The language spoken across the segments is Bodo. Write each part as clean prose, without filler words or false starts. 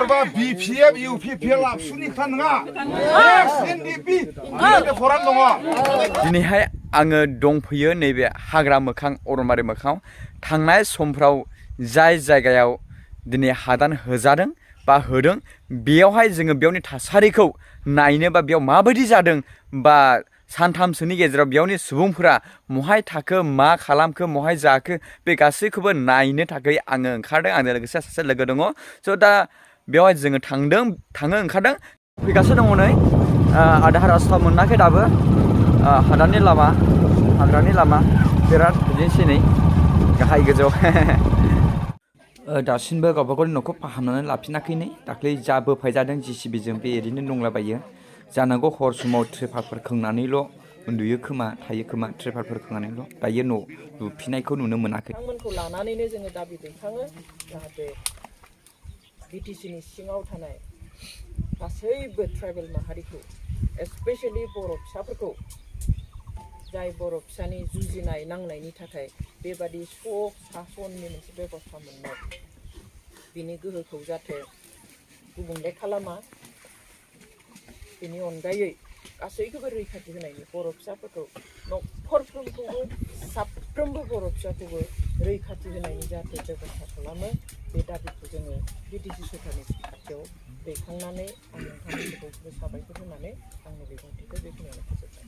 सोरबा BPF UPPL आबसुनि खोथा नङा SNDP बेबायदि खौरां दङ दिनैहाय आङो दंफैयो नैबे हाग्रा मोखां अरनबारि मोखाङाव थांनाय समफ्राव जाय जायगायाव दिनै हादान होजादों बा होदों बेयावहाय जोङो बेयावनि थासारिखौ नायनो बा बेयाव माबायदि जादों बा सानथामसोनि गेजेराव बेयावनि सुबुंफोरा महाय थाखो मा खालामखो महाय जाखो बे गासैखौबो नायनो थाखाय आङो ओंखारदों आंजों लोगोसे सासे लोगो दङ स' दा बेवहाय जोङो थांनो ओंखारदों फैगासिनो दङ नै आधा रास्ता मोनाखै दाबो हादाननि लामा हाग्रानि लामा बिराद बिदिनोसै नै गाहाय गोजौ दासिमबो गावबा गावनि न'खौ फाहामनानै लाफिनाखै नै दाख्लै जा बोफायजादों JCBजों बे ओरैनो दंलाबायो जानांगौ हर समाव ट्रेपारफोर खोंनानैल' उन्दुयो खोमा थायो खोमा ट्रेपारफोर खोंनानैल' दायो न' लुफिननायखौ नुनो मोनाखै बिथांमोनखौ लानानैनो जोङो दाबि दैखाङो जाहाथे BTCनि सिङाव थानाय गासैबो ट्राइबेल माहारिखौ स्पेशेलि बर' फिसाफोरखौ जाय बर' फिसानि जुजिनाय नांनायनि थाखाय बेबादि सख सासननि मोनसे बेबस्था मोननाय बिनि गोहोखौ जाहाथे गुबुंले खालामा बेनि अनगायै गासैखौबो रैखाथि होनायनि बर' फिसाफोरखौ न'खरफ्रोमखौबो साफ्रोमबो बर' फिसाखौबो रैखाथि होनायनि जाहाथे बेबस्था खालामो बे दाबिखौ जोङो BTC सरकारनि खाथियाव दैखांनानै आं नोंथांमोनखौ साबायखर होनानै आंनि बिबुंथिखौ बेखिनियावनो फोजोबबाय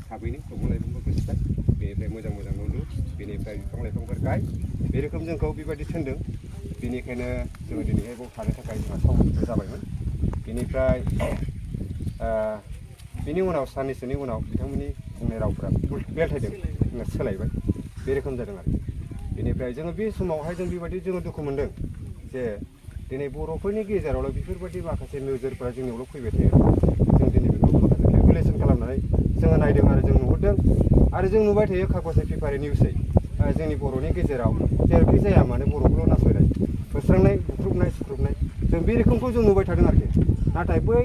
थाबैनो दंफां लाइफांफोरखौ सिफाय बेनिफ्राय मोजां मोजां न' लु बेनिफ्राय बिफां लाइफांफोर गाय बे रोखोम जोंखौ बेबायदि थिनदों बेनिखायनो जोङो दिनैहाय बाव थानो थाखाय जोंहा सम जाबायमोन बेनिफ्राय बेनि उनाव साननैसोनि उनाव बिथांमोननि बुंनाय रावफोरा बेलथायदों जोंहा सोलायबाय बे रोखोम जादों आरो बेनिफ्राय जोङो बे समावहाय जों बेबायदि जोङो दुखु मोनदों जे दिनै बर'फोरनि गेजेरावल' बेफोरबायदि माखासे नोजोरफोरा जोंनियावल' फैबाय थायो जों दिनै बेखौ माखासे केलकुलेसन खालामनानै जोङो नायदों आरो जों नुहुरदों आरो जों नुबाय थायो कागजै पेपारै निउसै जोंनि बर'नि गेजेराव जेरावखि जाया मानो बर'खौल' नासयनाय होस्रांनाय बुख्रुबनाय सुख्रुबनाय जों बे रोखोमखौ जों नुबाय थादों आरोखि नाथाय बै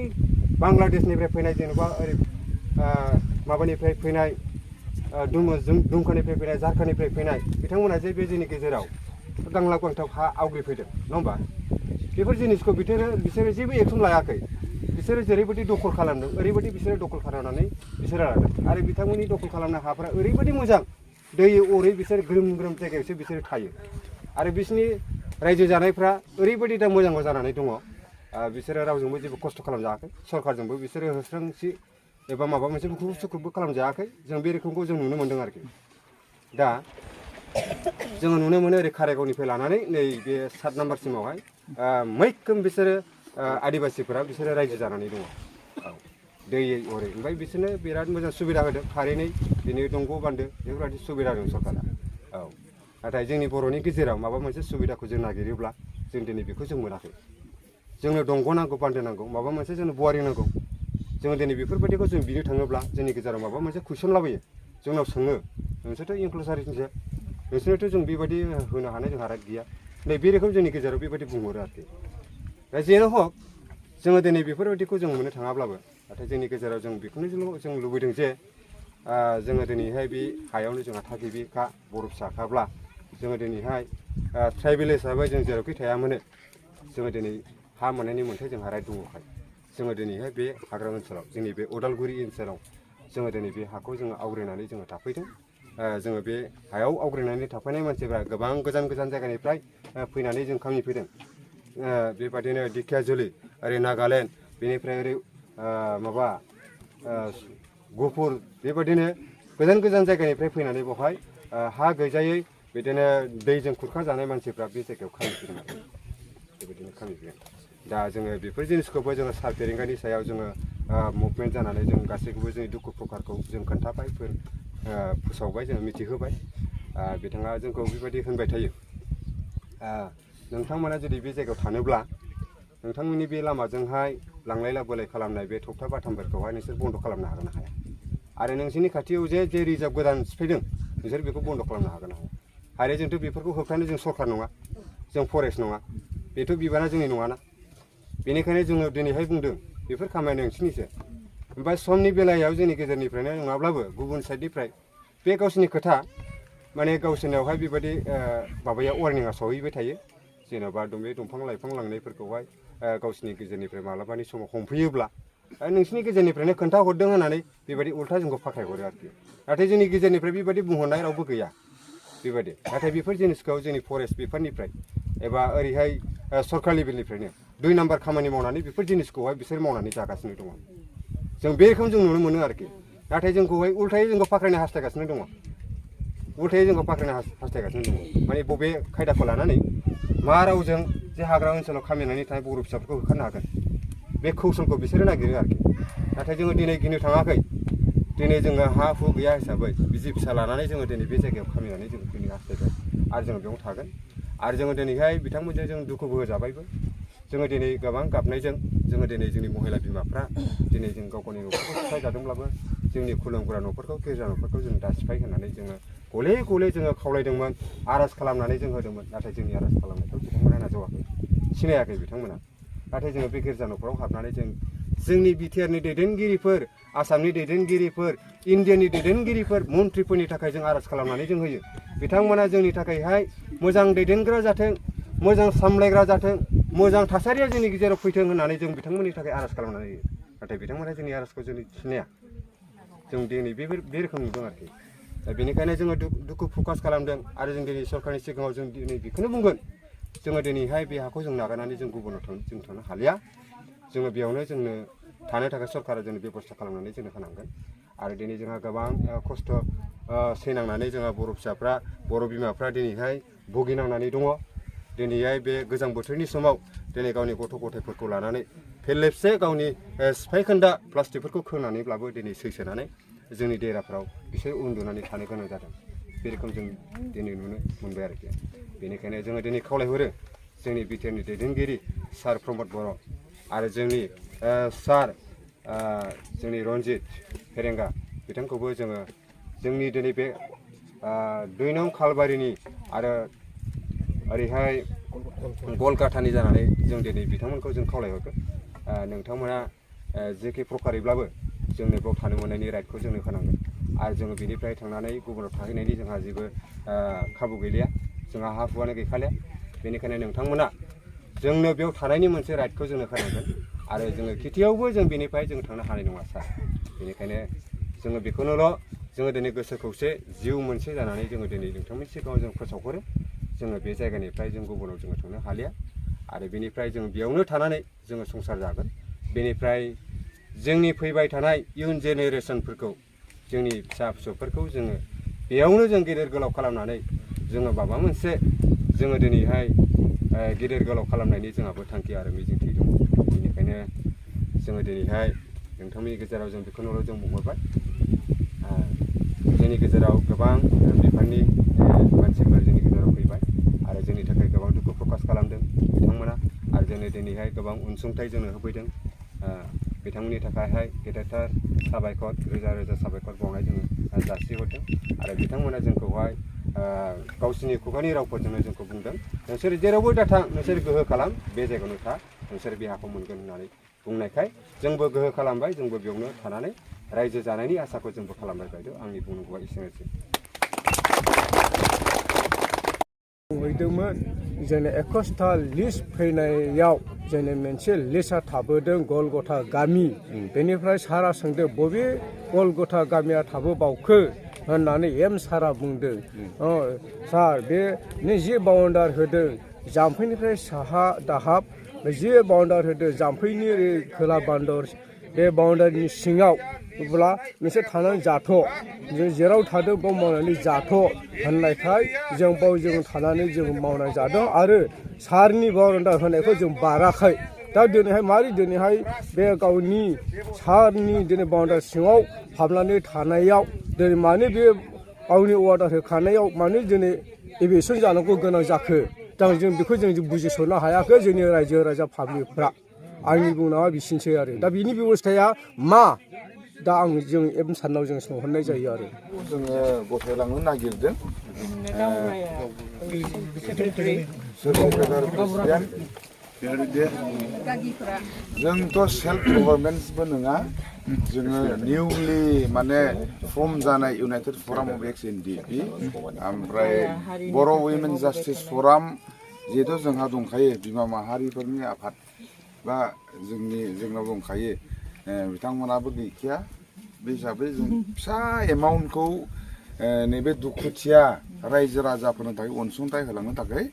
बांलादेशनिफ्राय फैनाय जेनेबा ओरै माबानिफ्राय फैनाय दुमकानिफ्राय फैनाय झारखन्डनिफ्राय फैनाय बिथांमोना जे बे जोंनि गेजेराव गांला गांथाब हा आवग्रिफैदों नङा होमबा बेफोर जिनिसखौ बिसोरो जेबो एक्सन लायाखै बिसोरो जेरैबायदि दखल खालामदों ओरैबायदि बिसोरो दखल खालामनानै बिसोरो लादों आरो बिथांमोननि दखल खालामनाय हाफोरा ओरैबायदि मोजां दै अरै बिसोर ग्रोम ग्रोम जायगायावसो बिसोरो थायो आरो बिसोरनि रायजो जानायफ्रा ओरैबायदि दा मोजां जानानै दङ बिसोरो रावजोंबो जेबो खस्थ' खालामजायाखै सरकारजोंबो बिसोरो होस्रांसि एबा माबा मोनसे बुख्रुब सुख्रुबबो खालामजायाखै जों बे रोखोमखौ जों नुनो मोन्दों आरोखि दा जोङो नुनो मोनो ओरै कारायगावनिफ्राय लानानै नै बे 7 नाम्बारसिमावहाय मैखोम बिसोरो आदिबासिफोरा बिसोरो रायजो जानानै दङ दै अरै ओमफ्राय बिसोरनो बिराद मोजां सुबिदा होदों थारैनो दिनै दंग' बान्दो बेफोरबायदि सुबिदा होदों सरकारा नाथाय जोंनि बर'नि गेजेराव माबा मोनसे सुबिदाखौ जों नागिरोब्ला जों दिनै बेखौ जों मोनाखै जोंनो दंग' नांगौ बान्दो नांगौ माबा मोनसे जोंनो बवारिं नांगौ जोङो दिनै बेफोरबायदिखौ जों बिनो थाङोब्ला जोंनि गेजेराव माबा मोनसे कुइसन लाबोयो जोंनाव सोङो नोंसोरथ' इनक्लुसारिसो नोंसोरनोथ' जों बेबायदि होनो हानाय जोंहा राइट गैया नै बे रोखोम जोंनि गेजेराव बेबायदि बुंहरो आरोखि दा जेनो हक जोङो दिनै बेफोरबायदिखौ जों मोननो थाङाब्लाबो नाथाय जोंनि गेजेराव जों बेखौनो जों लुबैदों जे जोङो दिनैहाय बे हायावनो जोंहा थागिबिखा बर' फिसाखाब्ला जोङो दिनैहाय ट्राइबेल हिसाबै जों जेरावखि थाया मानो जोङो दिनै हा मोननायनि मोन्थाय जोंहा राइट दङखाय जोङो दिनैहाय बे हाग्रा ओनसोलाव जोंनि बे उदालगुरि ओनसोलाव जोङो दिनै बे हाखौ जोङो आवग्रिनानै जोङो थाफैदों जोङो बे हायाव आवग्रिनानै थाफैनाय मानसिफ्रा गोबां गोजान गोजान जायगानिफ्राय फैनानै जों खामिफैदों बेबादिनो दिखियाजुलि ओरै नागालेण्ड बेनिफ्राय ओरै माबा गहपुर बेबादिनो गोजान गोजान जायगानिफ्राय फैनानै बेवहाय हा गैजायै बिदिनो दैजों खुरखा जानाय मानसिफ्रा बे जायगायाव खामिफैदों आरो बेबायदिनो खामिफैदों दा जोङो बेफोर जिनिसखौबो जोङो सार फेरेंगानि सायाव जोङो मुभमेन्ट जानानै जों गासैखौबो जोंनि दुखु प्रकारखौ जों खोन्थाबाय फोसावबाय जोङो मिथिहोबाय बिथाङा जोंखौ बेबायदि होनबाय थायो नोंथांमोना जुदि बे जायगायाव थानोब्ला नोंथांमोननि बे लामाजोंहाय लांलाय लाबोलाय खालामनाय बे थगथा बाथामफोरखौहाय नोंसोर बन्द' खालामनो हागोन ना हाया आरो नोंसोरनि खाथियाव जे रिजार्भ गोदान सिफायदों नोंसोर बेखौ बन्द' खालामनो हागोन ना हाया आरो जोंथ' बेफोरखौ होबथानो जों सरकार नङा जों फरेस्ट नङा बेथ' बिबाना जोंनि नङाना बेनिखायनो जोङो दिनैहाय बुंदों बेफोर खामानिया नोंसिनिसो ओमफ्राय समनि बेलायाव जोंनि गेजेरनिफ्रायनो नङाब्लाबो गुबुन साइडनिफ्राय बे गावसिनि खोथा माने गावसोरनावहाय बेबायदि माबाया वार्निंआ सहैबाय थायो जेन'बा बे दंफां लाइफां लांनायफोरखौहाय गावसोरनि गेजेरनिफ्राय मालाबानि समाव हमफैयोब्ला नोंसिनि गेजेरनिफ्रायनो खोन्थाहरदों होननानै बेबायदि उल्था जोंखौ फाखायहरो आरोखि नाथाय जोंनि गेजेरनिफ्राय बेबायदि बुंहरनाय रावबो गैया बेबायदि नाथाय बेफोर जिनिसखौ जोंनि फरेस्ट बिफाननिफ्राय एबा ओरैहाय सरकार लेभेलनिफ्रायनो 2 नाम्बार खामानि मावनानै बेफोर जिनिसखौहाय बिसोर मावनानै जागासिनो दङ जों बेखौ जों नुनो मोनो आरोखि नाथाय जोंखौहाय उल्थायै जोंखौ फाखायनो हास्थायगासिनो दङ उल्थायै जोंखौ फाखायनो हास्थायगासिनो दङ माने बबे खायदाखौ लानानै मा रावजों जे हाग्रा ओनसोलाव खामिनानै थानाय बर' फिसाफोरखौ होखारनो हागोन बे कौशलखौ बिसोरो नागिरो आरोखि नाथाय जोङो दिनै गिनो थाङाखै दिनै जोङो हा हु गैया हिसाबै बिसि फिसा लानानै जोङो दिनै बे जायगायाव खामिनानै जोङो फैनो हास्थायबाय आरो जोङो बेयाव थागोन आरो जोङो दिनैहाय बिथांमोनजों जों दुखुबो होजाबायबो जोङो दिनै गोबां गाबनायजों जोङो दिनै जोंनि महिला बिमाफ्रा दिनै जों गाव गावनि न'खरखौ सिफायजादोंब्लाबो जोंनि खुलुमग्रा न'खरखौ गिर्जा न'खरखौ जों दा सिफाय होनानै जोङो गले गले जोङो खावलायदोंमोन आर'ज खालामनानै जों होदोंमोन नाथाय जोंनि आर'ज खालामनायखौ बिथांमोना नाजावाखै सिनायाखै बिथांमोना नाथाय जोङो बे गिर्जा न'खराव हाबनानै जोंनि बिटिआरनि दैदेनगिरिफोर आसामनि दैदेनगिरिफोर इन्डियानि दैदेनगिरिफोर मन्थ्रिफोरनि थाखाय जों आर'ज खालामनानै जों होयो बिथांमोना जोंनि थाखायहाय मोजां दैदेनग्रा जाथों मोजां सामलायग्रा जाथों मोजां थासारिया जोंनि गेजेराव फैथों होननानै जों बिथांमोननि थाखाय आर'ज खालामनानै होयो नाथाय बिथांमोना जोंनि आर'जखौ जों सिनाया जों दिनै बे रोखोम नुदों आरोखि दा बेनिखायनो जोङो दुखु फकास खालामदों आरो जों दिनै सरकारनि सिगाङाव जों दिनै बेखौनो बुंगोन जोङो दिनैहाय बे हाखौ जों नागारनानै जों गुबुनाव जों थांनो हालिया जोङो बेयावनो जोंनो थानो थाखाय सरकारा जोंनो बेबस्था खालामनानै जोंनो होनांगोन आरो दिनै जोंहा गोबां खस्थ' सैनांनानै जोंहा बर' फिसाफ्रा बर' बिमाफ्रा दिनैहाय भुगिनांनानै दङ दिनैहाय बे गोजां बोथोरनि समाव दिनै गावनि गथ' गथायफोरखौ लानानै फेरलेबसे गावनि सिफायखोन्दा प्लास्टिकफोरखौ खोनानैब्लाबो दिनै सैसोनानै जोंनि देराफ्राव बिसोर उन्दुनानै थानो गोनां जादों बे रोखोम जों दिनै नुनो मोनबाय आरोखि बेनिखायनो जोङो दिनै खावलायहरो जोंनि बिटिआरनि दैदेनगिरि सार प्रमद बर' आरो जोंनि सार जोंनि रन्जित फेरेंगा बिथांखौबो जोङो जोंनि दिनै बे 2 नं खालबारिनि आरो ओरैहाय गलकाटानि जानानै जों दिनै बिथांमोनखौ जों खावलायहरगोन नोंथांमोना जेखि प्रकारैब्लाबो जोंनो बेयाव थानो मोननायनि राइटखौ जोंनो होनांगोन आरो जोङो बेनिफ्राय थांनानै गुबुनाव थाहैनायनि जोंहा जेबो खाबु गैलिया जोंहा हा हुआनो गैखालिया बेनिखायनो नोंथांमोना जोंनो बेयाव थानायनि मोनसे राइटखौ जोंनो होनांगोन आरो जोङो खेथियावबो जों बेनिफ्राय जों थांनो हानाय नङा सार बेनिखायनो जोङो बेखौनोल' जोङो दिनै गोसो खौसे जिउ मोनसे जानानै जोङो दिनै नोंथांमोननि सिगाङाव जों फोसावहरो जोङो बे जायगानिफ्राय जों गुबुनाव जोङो थांनो हालिया आरो बेनिफ्राय जों बेयावनो थानानै जोङो संसार जागोन बेनिफ्राय जोंनि फैबाय थानाय इयुन जेनेरेसनफोरखौ जोंनि फिसा फिसौफोरखौ जोङो बेयावनो जों गेदेर गोलाव खालामनानै जोङो माबा मोनसे जोङो दिनैहाय गेदेर गोलाव खालामनायनि जोंहाबो थांखि आरो मिजिंथि दङ बेनिखायनो जोङो दिनैहाय नोंथांमोननि गेजेराव जों बेखौनोल' जों बुंहरबाय जोंनि गेजेराव गोबां बिफाननि मानसिफोर जोंनि गेजेराव फैबाय आरो जोंनि थाखाय गोबां दुखु प्रकास खालामदों बिथांमोना आरो जोंनो दिनैहाय गोबां अनसुंथाइ जोंनो होफैदों बिथांमोननि थाखायहाय गेदेरथार साबायखर रोजा रोजा साबायखर बावनाय जोङो जासिहरदों आरो बिथांमोना जोंखौहाय गावसिनि खुगानि रावफोरजोंनो जोंखौ बुंदों नोंसोर जेरावबो दाथां नोंसोर गोहो खालाम बे जायगायावनो था नोंसोर बे हाखौ मोनगोन होननानै बुंनायखाय जोंबो गोहो खालामबाय जोंबो बेयावनो थानानै रायजो जानायनि आसाखौ जोंबो खालामबाय बायद' आंनि बुंनांगौआ एसेनोसै बुंहैदोंमोन जोंनो 21था लिस्ट फैनायाव जोंनो मोनसे लिस्टआ थाबोदों गलगथा गामि बेनिफ्राय सारा सोंदों बबे गलगथा गामिया थाबोबावखो होननानै सारा बुंदों सार बे नों जे बाउन्डार होदों जाम्फैनिफ्राय साहा दाहाब जे बाउन्डार होदों जाम्फैनि खोला बान्दर बे बाउन्डारिनि सिङाव अब्ला नोंसोर थानानै जाथ' जों जेराव थादों बाव मावनानै जाथ' होननायखाय जों बाव जों थानानै जों मावनानै जादों आरो सारनि बाउन्डार होनायखौ जों बाराखै दा दिनैहाय मारै दिनैहाय बे गावनि सारनि दिनै बाउन्डार सिङाव हाबनानै थानायाव दिनै मानो बे गावनि अर्डार होखानायाव मानो दिनै एभिक्सन जानांगौ गोनां जाखो दा जों बेखौ जों बुजिस'नो हायाखै जोंनि रायजो राजा पाब्लिकफ्रा आंनि बुंनाया बिसिनोसै आरो दा बिनि बेब'स्थाया मा दा जों सारनाव जों सोंहरनाय जायो आरो जोङो गथायलांनो नागिरदों बेबायदि जोंथ' सेल्फ गभर्नमेन्टबो नङा जोङो निउलि माने फर्म जानाय इउनाइटेड फराम अफ एक्स एनडिपि ओमफ्राय बर' उइमेन जास्टिस फराम जिहेथु जोंहा दंखायो बिमा माहारिफोरनि आफाद बा जोंनाव दंखायो बिथांमोनाबो गैखाया बे हिसाबै जों फिसा एमाउन्टखौ नैबे दुखुथिया रायजो राजाफोरनि थाखाय अनसुंथाइ होलांनो थाखाय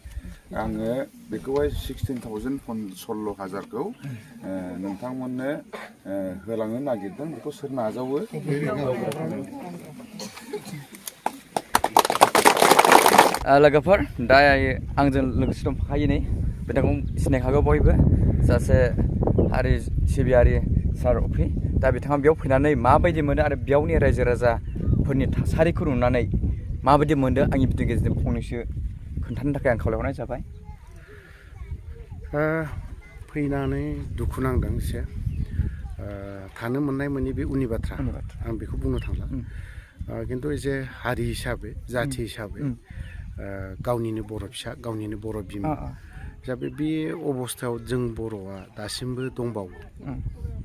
आङो बेखौहाय 16,016,000खौ नोंथांमोननो होलांनो नागिरदों बेखौ सोर नाजावो लोगोफोर दा आंजों लोगोसे दंफायो नै बिथांखौ सिनायखागौ बयबो सासे हारि सिबियारि सार अफि दा बिथाङा बेयाव फैनानै माबायदि मोनो आरो बेयावनि रायजो राजाफोरनि थासारिखौ नुनानै माबायदि मोनदों आंनि भिडिअ गेजेरजों फंनैसो खोन्थानो थाखाय आं खावलायहरनाय जाबाय फैनानै दुखु नांदों एसे थानो मोननाय मोनि बे उननि बाथ्रा आं बेखौ बुंनो थांला खिन्थु एसे हारि हिसाबै जाथि हिसाबै गावनिनो बर' फिसा गावनिनो बर' बिमा हिसाबै बे अबस्थायाव जों बर'आ दासिमबो दंबावो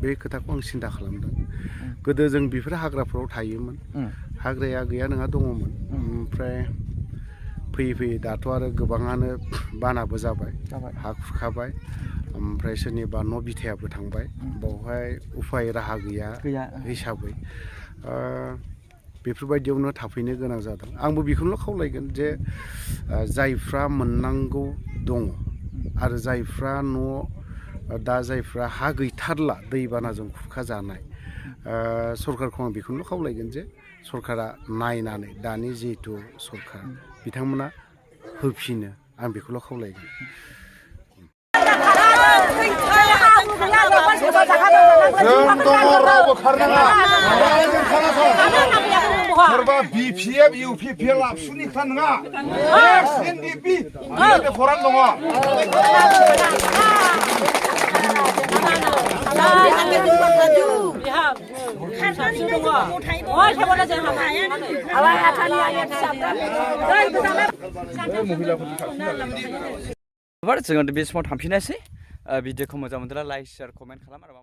बे खोथाखौ आं सिन्था खालामदों गोदो जों बेफोर हाग्राफोराव थायोमोन हाग्राया गैया नङा दङमोन ओमफ्राय फैयै फैयै दाथ' आरो गोबाङानो बानाबो जाबाय हा खुरखाबाय ओमफ्राय सोरनिबा न' बिथायाबो थांबाय बावहाय उफाय राहा गैया हिसाबै बेफोरबायदियावनो थाफैनो गोनां जादों आंबो बेखौनो खावलायगोन जे जायफ्रा मोननांगौ दङ आरो जायफ्रा दा जायफ्रा हा गैथारला दैबानाजों खुरखाजानाय सरकारखौ आं बेखौनो खावलायगोन जे सरकारा नायनानै दानि जिहेथु सरकार बिथांमोना होफिनो आं बेखौल' खावलायगोन जों दङ रावबो खारनाङा सोरबा बिपिएफ इउपिपिएल आबसुनि खोथा नङा एक्स एनडिपि इउनाइटेड फराम दङ जोङो बे समाव थांफिननोसै भिडिअखौ मोजां मोनदोंब्ला लाइक शेयार कमेन्ट खालाम आरो